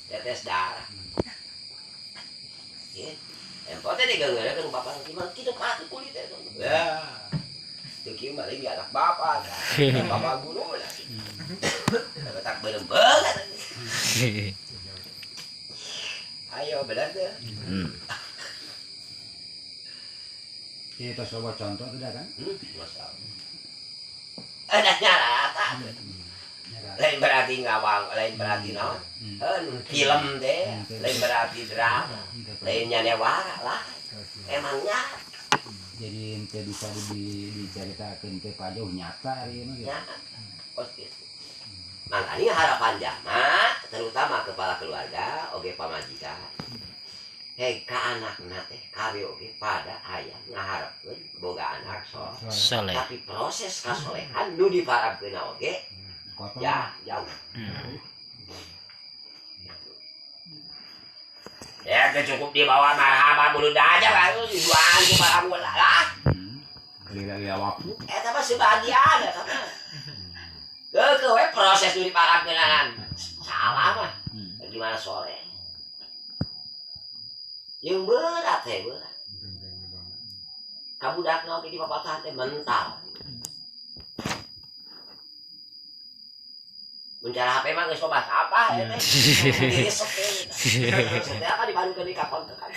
Tetes darah. Ya. Empo teh digeungeurkeun bapak gimana kitu patuh kulit teh. Ya. Teu kieu mah lain anak bapak. Bapak guru lah. Tak beureum banget. Ayo benar tuh. Kita coba contoh tidak kan? Masalah. Ada nyata. Lain berarti ngawang, lain berarti naon. Film teh, lain berarti drama, lain nyanewara lah. Emangnya Jadi ente bisa diceritakan teh pajauh nyata hari ini. Nyata. Pasti. Makanya harapan jama, terutama kepala keluarga, oge pamajikan. Hei, ka anakna teh kabeh oge pada aya ngaharepkeun boga anak soleh. Soleh. Tapi proses kasolehan nu diparabkeun oge Kotor. Ya jauh. Ya teh cukup dibawa marhaba bulu aja kan diduaan ku para mula lah. Lila-lila waktu. Eta mah sebagian eta mah. Keukeuh we proses nu diparabkeunan. Salah mah. Gimana soleh? Yang berat teh berat. Kabudakna oge di papatahan teh mental. Mun cara HP mah geus loba apa ya teh. Diresep teh. Resep teh apa dibalukeun di kakontekan.